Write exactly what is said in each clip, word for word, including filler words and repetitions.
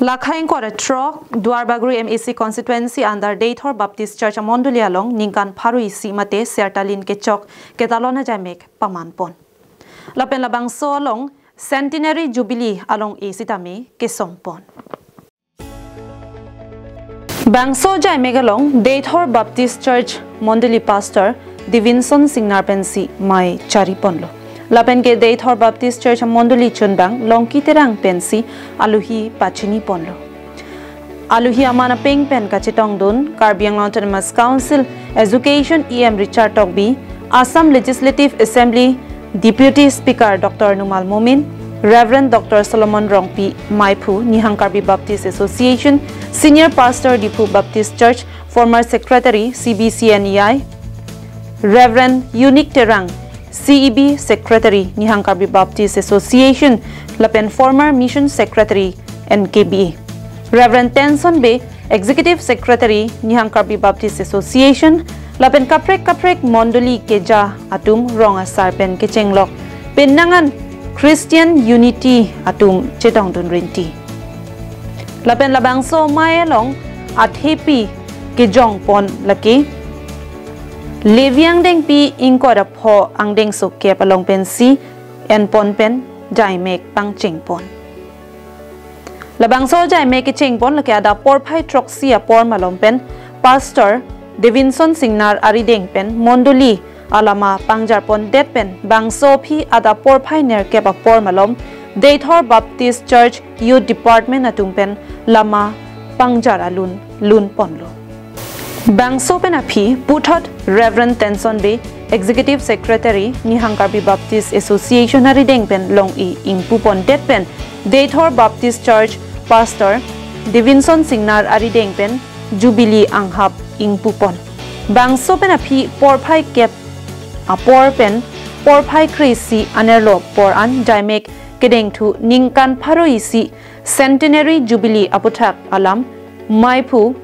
Lakha ingkoi ra throk, Duarbagori M A C constituency under Deithor Baptist Church amondoli along ningkan pharo isi mate Sertalin kechok ketalon ajaimek paman pon. Lapen labangso along Centenary Jubilee along-e sitame kesom pon. Bangso ajaimek along Deithor Baptist Church Mondoli Pastor Divinson Singnar pensi mei chari ponlo. Lapen ke Deithor Baptist Church Mondoli chunbang Longki Terang pensi aluhi pachini ponlo. Aluhi aman apeng pen kachetongdun Karbi Anglong Autonomous Council Education E M Richard Tokbi, Assam Legislative Assembly Deputy Speaker Doctor Numal Momin, Reverend Doctor Solomon Rongpi Meiphu, Nihang Karbi Baptist Association, Senior Pastor Diphu Baptist Church, former Secretary C B C N E I, Reverend Unique Terang, C E B Secretary, Nihang Karbi Baptist Association, lapen former Mission Secretary N K B A, Reverend Tenson Bey, Executive Secretary, Nihang Karbi Baptist Association, lapen kaprek kaprek mondoli keja atum rong asar pen kechenglok penang an Christian Unity atum chetongdun rinti. Lapen labangso mei along athepi kejong pon lake Levi angdengpi ingkoi ra pho angdengso kep along pensi en pon pen jaimek pangcheng pon. Labangso jaimek kecheng pon lake adap porphai throksi apor malom pen Pastor Devinson Singnar arideng pen mondoli alama pangjar pondet pen bangso aphi adap porphai nerkep apor malom Deithor Baptist Church Youth Department atum pen lama pangjar alun lun ponlo. Bangso pen aphi puthot Reverend Tenson Bey, Executive Secretary, Nihang Karbi Baptist Association arideng pen long-e ingpu pondet pen Deithor Baptist Church Pastor Divinson Singnar arideng pen Jubilee anghap ingpu pon. Bangso pen aphi porphai kep apor pen porphai kre-isi anerlo apor an jaimek kedengthu ningkan pharo isi Centenary Jubilee aputhak alam Meiphu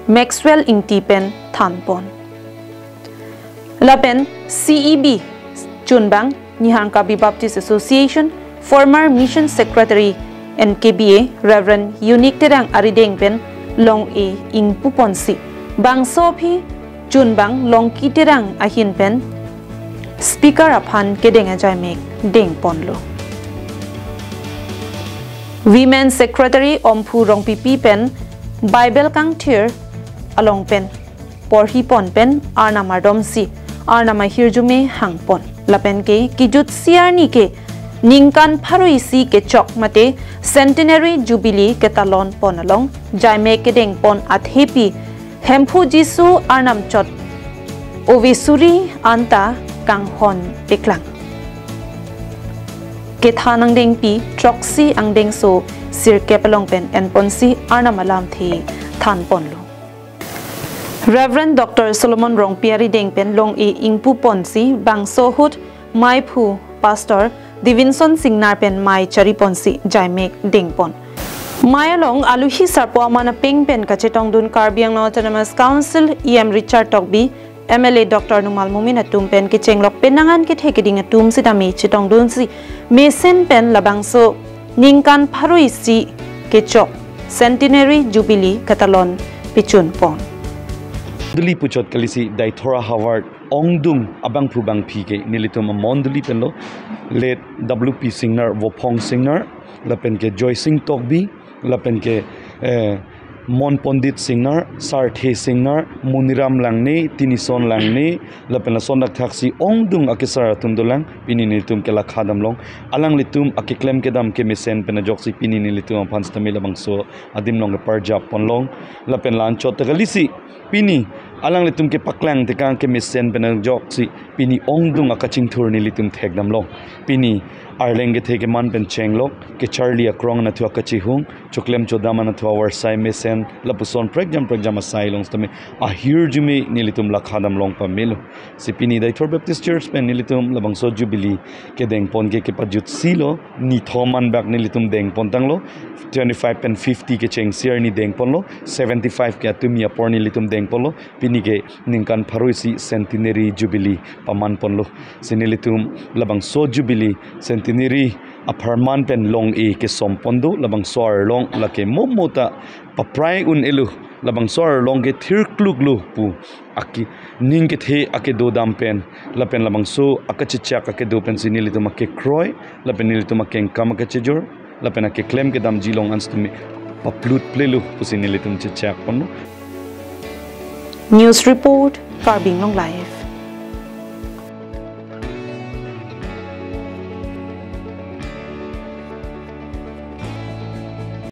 Maxwell Ingti pen than pon. Lapen C E B chunbang Nihang Karbi Baptist Association former Mission Secretary N K B A Reverend Unique Terang arideng pen long-e ingpu ponsi bangso aphi chunbang Longki Terang ahin pen speaker aphan kedeng ajaimek deng ponlo. Women Secretary Omphu Rongpipi pen Bible kangthir along pen porhi pon pen Arnam ardomsi Arnam ahirjume hang pon. Lapen ke kejutsi arni ke ningkan pharo isi kechok mate Centenary Jubilee ketalon pon along jaimek kedeng pon athepi Hemphu Jisu Arnam chot ove suri anta kanghon paklang. Kethan angdengpi throksi angdengso sirkep along pen en ponsi Arnam alamthe than ponlo. Reverend Doctor Solomon Rongpi arideng pen long-e ingpu ponsi bangso ahut Meiphu Pastor Divinson Singnar pen mei chari ponsi jaimek deng pon. Mei along aluhi sarpo aman apeng pen kachetongdun Karbi Anglong Autonomous Council E M Richard Tokbi, M L A Doctor Numal Momin atum pen kechenglok penang an kethe keding atum sitame chetongdunsi mesen pen labangso ningkan pharo isi kechok Centenary Jubilee ketalon pechun pon. Mondoli puchot kalisi Deithor ahavar ongdung abangphu bangphi ke nelitum amondoli penlo, late W P Singnar, Vophong Singnar, lapen ke Joy Sing Tokbi, lapen ke, eh, Mon Pondit Singnar, Sarthe Singnar, Muniram Langne, Tinison Langne, lapen lason dak thaksi ongdung akesar atum dolang, pini nelitum ke lakha damlong. Alanglitum akeklem kedam kemesen pen ajoksi pini nelitum aphan sitame labangso adim along keparjap ponlong. Lapen la-anchot ta kalisi pini alanglitum kepaklang tekang kemesen pen ajoksi pini ongdung akachingthur nelitum thek damlong. Pini arleng kethe keman pen chenglok, kecharli akrong anatthu akachihung, choklem chodam anatthu avarsai mesen, lapuson prekjam prekjam asai along sitame ahirjume nelitum lakha damlong pamelo. Si pini Deithor Baptist Church pen nelitum labangso Jubilee kedeng pon ke kepajutsi lo, nithom anbak nelitum deng pon tanglo, twenty-five pen fifty kechengsi arni deng ponlo, seventy-five ke atumi apor nelitum deng ponlo, pini ke ningkan pharo isi Centenary Jubilee paman ponlo. Si nelitum labangso Jubilee Centenary apharman pen long-e kesompon do, labangso arlong lake momo ta paprai un-elo, labangso arlong ke thirkluklo pu ake ning kethe akedo dam pen, lapen labangso akachechak akedo pensi nelitum akekroi lapen nelitum akengkam akechejor lapen akeklem kedamji along ansitame paplut plelo pusi nelitum chechak ponlo. News report, Karbi Anglong Live.